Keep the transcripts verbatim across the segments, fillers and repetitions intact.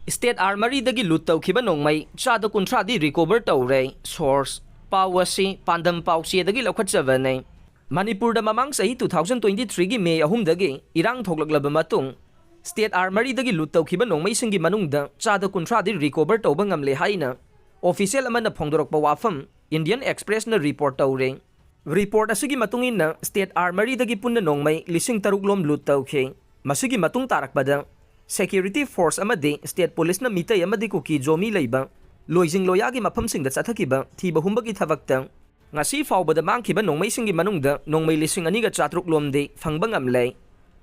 State armouryꯗꯒꯤ loot ꯇꯧꯈꯤꯕ ꯅꯣꯡꯃꯩ ꯆꯥꯗ ꯀꯨꯟꯊ꯭ꯔꯥꯗꯤ recover ꯇꯧꯔꯦ꯫ Source: ꯄꯥꯎ ꯑꯁꯤ ꯄꯥꯟꯗꯝ ꯄꯥꯎꯆꯦꯗꯒꯤ ꯂꯧꯈꯠꯆꯕꯅꯤ꯫ ꯃꯅꯤꯄꯨꯔꯗ ꯃꯃꯥꯡ ꯆꯍꯤ two thousand twenty threeꯒꯤ May ꯑꯍꯨꯝꯗꯒꯤ ꯏꯔꯥꯡ ꯊꯣꯛꯂꯛꯂꯕ ꯃꯇꯨꯡ, State armouryꯗꯒꯤ loot ꯇꯧꯈꯤꯕ ꯅꯣꯡꯃꯩꯁꯤꯡꯒꯤ ꯃꯅꯨꯡꯗ ꯆꯥꯗ ꯀꯨꯟꯊ꯭ꯔꯥꯗꯤ recover ꯇꯧꯕ ꯉꯝꯂꯦ ꯍꯥꯏꯅ official ꯑꯃꯅ ꯐꯣꯡꯗꯣꯔꯛꯄ ꯋꯥꯐꯝ Indian Expressꯅ report ꯇꯧꯔꯦ꯫ Report ꯑꯁꯤꯒꯤ ꯃꯇꯨꯡ ꯏꯟꯅ, State armouryꯗꯒꯤ ꯄꯨꯟꯅ ꯅꯣꯡꯃꯩ ꯂꯤꯁꯤꯡ ꯇꯔꯨꯛ ꯂꯣꯝ loot ꯇꯧꯈꯤ꯫ ꯃꯁꯤꯒꯤ ꯃꯇꯨꯡ ꯇꯥꯔꯛꯄꯗ, security force ꯑꯃꯗꯤ state policeꯅ ꯃꯤꯇꯩ ꯑꯃꯗꯤ ꯀꯨꯀꯤ ꯖꯣꯃꯤ ꯂꯩꯕ ꯂꯣꯏꯖꯤꯡ ꯂꯣꯌꯥꯒꯤ ꯃꯐꯝꯁꯤꯡꯗ ꯆꯠꯊꯈꯤꯕ ꯊꯤꯕ ꯍꯨꯝꯕꯒꯤ ꯊꯕꯛꯇ ꯉꯁꯤ ꯐꯥꯎꯕꯗ ꯃꯥꯡꯈꯤꯕ ꯅꯣꯡꯃꯩꯁꯤꯡꯒꯤ ꯃꯅꯨꯡꯗ ꯅꯣꯡꯃꯩ ꯂꯤꯁꯤꯡ ꯑꯅꯤꯒ ꯆꯥꯇ꯭ꯔꯨꯛ ꯂꯣꯝꯗꯤ ꯐꯪꯕ ꯉꯝꯂꯦ꯫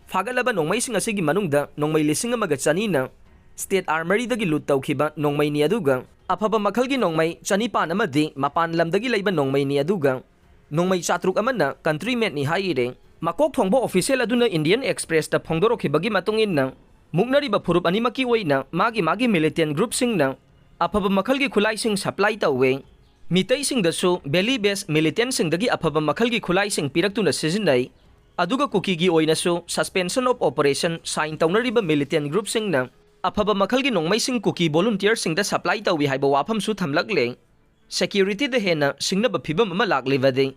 ꯐꯥꯒꯠꯂꯕ ꯅꯣꯡꯃꯩꯁꯤꯡ ꯑꯁꯤꯒꯤ ꯃꯅꯨꯡꯗ ꯅꯣꯡꯃꯩ ꯂꯤꯁꯤꯡ ꯑꯃꯒ ꯆꯅꯤꯅ State armouryꯗꯒꯤ loot ꯇꯧꯈꯤꯕ ꯅꯣꯡꯃꯩꯅꯤ, ꯑꯗꯨꯒ ꯑꯐꯕ ꯃꯈꯜꯒꯤ ꯅꯣꯡꯃꯩ ꯆꯅꯤꯄꯥꯟ ꯑꯃꯗꯤ ꯃꯄꯥꯟ ꯂꯝꯗꯒꯤ ꯂꯩꯕ ꯅꯣꯡꯃꯩꯅꯤ, ꯑꯗꯨꯒ ꯅꯣꯡꯃꯩ ꯆꯥꯇ꯭ꯔꯨꯛ ꯑꯃꯅ country madeꯅꯤ ꯍꯥꯏꯔꯦ꯫ ꯃꯀꯣꯛ ꯊꯣꯡꯕ official ꯑꯗꯨꯅ Indian Expressꯇ ꯐꯣꯡꯗꯣꯔꯛꯈꯤꯕꯒꯤ ꯃꯇꯨꯡ ꯏꯟꯅ, ꯃꯨꯛꯅꯔꯤꯕ ꯐꯨꯔꯨꯞ ꯑꯅꯤꯃꯛꯀꯤ ꯑꯣꯏꯅ ꯃꯥꯒꯤ ꯃꯥꯒꯤ militant groupꯁꯤꯡꯅ ꯑꯐꯕ ꯃꯈꯜꯒꯤ ꯈꯨꯠꯂꯥꯏꯁꯤꯡ supply ꯇꯧꯋꯦ꯫ ꯃꯤꯇꯩꯁꯤꯡꯗꯁꯨ valley based militantꯁꯤꯡꯗꯒꯤ ꯑꯐꯕ ꯃꯈꯜꯒꯤ ꯈꯨꯠꯂꯥꯏꯁꯤꯡ ꯄꯤꯔꯛꯇꯨꯅ ꯁꯤꯖꯤꯟꯅꯩ꯫ ꯑꯗꯨꯒ ꯀꯨꯀꯤꯒꯤ ꯑꯣꯏꯅꯁꯨ suspension of operation sign ꯇꯧꯅꯔꯤꯕ militant groupꯁꯤꯡꯅ ꯑꯐꯕ ꯃꯈꯜꯒꯤ ꯅꯣꯡꯃꯩꯁꯤꯡ ꯀꯨꯀꯤ volunteerꯁꯤꯡꯗ supply ꯇꯧꯏ ꯍꯥꯏꯕ ꯋꯥꯐꯝꯁꯨ ꯊꯝꯂꯛꯂꯦ꯫ Securityꯗ ꯍꯦꯟꯅ ꯁꯤꯡꯅꯕ ꯐꯤꯕꯝ ꯑꯃ ꯂꯥꯛꯂꯤꯕꯗꯤ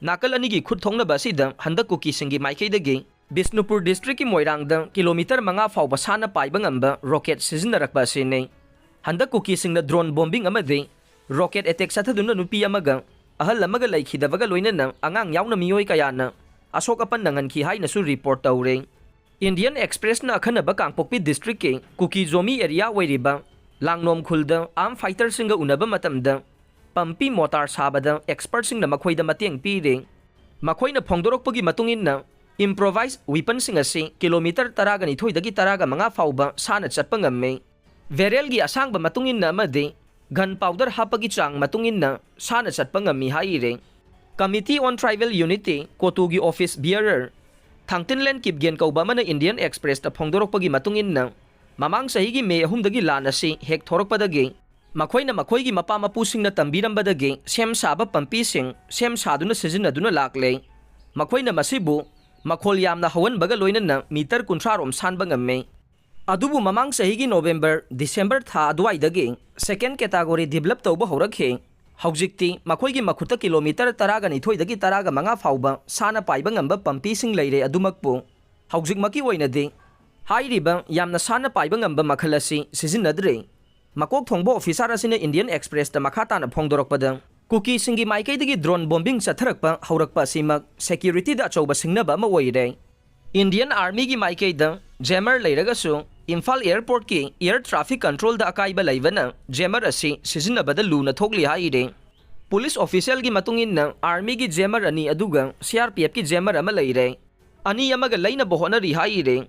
ꯅꯥꯀꯜ ꯑꯅꯤꯒꯤ ꯈꯨꯠ ꯊꯣꯛꯅꯕ ꯑꯁꯤꯗ ꯍꯟꯗꯛ ꯀꯨꯀꯤꯁꯤꯡꯒꯤ ꯃꯥꯏꯀꯩꯗꯒꯤ ꯕꯤꯁꯅꯨꯄꯨꯔ districtꯀꯤ ꯃꯣꯏꯔꯥꯡꯗ kilometre ꯃꯉꯥ ꯐꯥꯎꯕ ꯁꯥꯟꯅ ꯄꯥꯏꯕ ꯉꯝꯕ rocket ꯁꯤꯖꯤꯟꯅꯔꯛꯄ ꯑꯁꯤꯅꯤ꯫ ꯍꯟꯗꯛ ꯀꯨꯀꯤꯁꯤꯡꯅ drone bombing ꯑꯃꯗꯤ rocket attack ꯆꯠꯊꯗꯨꯅ ꯅꯨꯄꯤ ꯑꯃꯒ ꯑꯍꯜ ꯑꯃꯒ ꯂꯩꯈꯤꯗꯕꯒ ꯂꯣꯏꯅꯅ ꯑꯉꯥꯡ ꯌꯥꯎꯅ ꯃꯤꯑꯣꯏ ꯀꯌꯥꯅ ꯑꯁꯣꯛ ꯑꯄꯟ ꯅꯪꯍꯟꯈꯤ ꯍꯥꯏꯅꯁꯨ report ꯇꯧꯔꯦ꯫ Indian Expressꯅ ꯑꯈꯟꯅꯕ ꯀꯥꯡꯄꯣꯛꯄꯤ districtꯀꯤ ꯀꯨꯀꯤ ꯖꯣꯃꯤ area ꯑꯣꯏꯔꯤꯕ ꯂꯥꯡꯅꯣꯝ ꯈꯨꯜꯗ arm fighterꯁꯤꯡꯒ ꯎꯅꯕ ꯃꯇꯝꯗ ꯄꯝꯄꯤ ꯃꯣꯇꯥꯔ ꯁꯥꯕꯗ expertꯁꯤꯡꯅ ꯃꯈꯣꯏꯗ ꯃꯇꯦꯡ ꯄꯤꯔꯦ꯫ ꯃꯈꯣꯏꯅ ꯐꯣꯡꯗꯣꯔꯛꯄꯒꯤ ꯃꯇꯨꯡ ꯏꯟꯅ, improvised weaponꯁꯤꯡ ꯑꯁꯤ kilometre ꯇꯔꯥꯒ ꯅꯤꯊꯣꯏꯗꯒꯤ ꯇꯔꯥꯒ ꯃꯉꯥ ꯐꯥꯎꯕ ꯁꯥꯟꯅ ꯆꯠꯄ ꯉꯝꯃꯤ꯫ Barrelꯒꯤ ꯑꯁꯥꯡꯕ ꯃꯇꯨꯡ ꯏꯟꯅ ꯑꯃꯗꯤ gun powder ꯍꯥꯞꯄꯒꯤ ꯆꯥꯡ ꯃꯇꯨꯡ ꯏꯟꯅ ꯁꯥꯟꯅ ꯆꯠꯄ ꯉꯝꯃꯤ ꯍꯥꯏꯔꯦ꯫ Committee on Tribal Unity, CoTUꯒꯤ office bearer ꯊꯥꯡꯇꯤꯟꯂꯦꯟ Kipgen ꯀꯧꯕ ꯑꯃꯅ Indian Expressꯇ ꯐꯣꯡꯗꯣꯔꯛꯄꯒꯤ ꯃꯇꯨꯡ ꯏꯟꯅ, ꯃꯃꯥꯡ ꯆꯍꯤꯒꯤ May ꯑꯍꯨꯝꯗꯒꯤ ꯂꯥꯟ ꯑꯁꯤ ꯍꯦꯛ ꯊꯣꯔꯛꯄꯗꯒꯤ ꯃꯈꯣꯏꯅ ꯃꯈꯣꯏꯒꯤ ꯃꯄꯥ ꯃꯄꯨꯁꯤꯡꯅ ꯇꯝꯕꯤꯔꯝꯕꯗꯒꯤ ꯁꯦꯝ ꯁꯥꯕ ꯄꯝꯄꯤꯁꯤꯡ ꯁꯦꯝ ꯁꯥꯗꯨꯅ ꯁꯤꯖꯤꯟꯅꯗꯨꯅ ꯂꯥꯛꯂꯦ꯫ ꯃꯈꯣꯏꯅ ꯃꯁꯤꯕꯨ ꯃꯈꯣꯜ ꯌꯥꯝꯅ ꯍꯧꯍꯟꯕꯒ ꯂꯣꯏꯅꯅ metre ꯀꯨꯟꯊ꯭ꯔꯥ ꯔꯣꯝ ꯁꯥꯟꯕ ꯉꯝꯃꯤ꯫ ꯑꯗꯨꯕꯨ ꯃꯃꯥꯡ ꯆꯍꯤꯒꯤ ꯅꯣꯕꯦꯝꯕꯔ, ꯗꯤꯁꯦꯝꯕꯔ ꯊꯥ ꯑꯗꯨꯋꯥꯏꯗꯒꯤ second category develop ꯇꯧꯕ ꯍꯧꯔꯛꯈꯤ꯫ ꯍꯧꯖꯤꯛꯇꯤ ꯃꯈꯣꯏꯒꯤ ꯃꯈꯨꯠꯇ ꯀꯤꯂꯣꯃꯤꯇꯔ ꯇꯔꯥꯒ ꯅꯤꯊꯣꯏꯗꯒꯤ ꯇꯔꯥꯒ ꯃꯉꯥ ꯐꯥꯎꯕ ꯁꯥꯟꯅ ꯄꯥꯏꯕ ꯉꯝꯕ ꯄꯝꯄꯤꯁꯤꯡ ꯂꯩꯔꯦ꯫ ꯑꯗꯨꯃꯛꯄꯨ ꯍꯧꯖꯤꯛꯃꯛꯀꯤ ꯑꯣꯏꯅꯗꯤ ꯍꯥꯏꯔꯤꯕ ꯌꯥꯝꯅ ꯁꯥꯟꯅ ꯄꯥꯏꯕ ꯉꯝꯕ ꯃꯈꯜ ꯑꯁꯤ ꯁꯤꯖꯤꯟꯅꯗ꯭ꯔꯦ꯫ ꯃꯀꯣꯛ ꯊꯣꯡꯕ ꯑꯣꯐꯤꯁꯥꯔ ꯑꯁꯤꯅ Indian Expressꯇ ꯃꯈꯥ ꯇꯥꯅ ꯐꯣꯡꯗꯣꯔꯛꯄꯗ, ꯀꯨꯀꯤꯁꯤꯡꯒꯤ ꯃꯥꯏꯀꯩꯗꯒꯤ drone bombing ꯆꯠꯊꯔꯛꯄ ꯍꯧꯔꯛꯄ ꯑꯁꯤꯃꯛ securityꯗ ꯑꯆꯧꯕ ꯁꯤꯡꯅꯕ ꯑꯃ ꯑꯣꯏꯔꯦ꯫ Indian Armyꯒꯤ ꯃꯥꯏꯀꯩꯗ jammer ꯂꯩꯔꯒꯁꯨ, ꯏꯝꯐꯥꯜ airportꯀꯤ air traffic controlꯗ ꯑꯀꯥꯏꯕ ꯂꯩꯕꯅ jammer ꯑꯁꯤ ꯁꯤꯖꯤꯟꯅꯕꯗ ꯂꯨꯅ ꯊꯣꯛꯂꯤ ꯍꯥꯏꯔꯤ꯫ Police officialꯒꯤ ꯃꯇꯨꯡ ꯏꯟꯅ, Armyꯒꯤ jammer ꯑꯅꯤ ꯑꯗꯨꯒ CRPFꯀꯤ jammer ꯑꯃ ꯂꯩꯔꯦ꯫ ꯑꯅꯤ ꯑꯃꯒ ꯂꯩꯅꯕ ꯍꯣꯠꯅꯔꯤ ꯍꯥꯏꯔꯤ꯫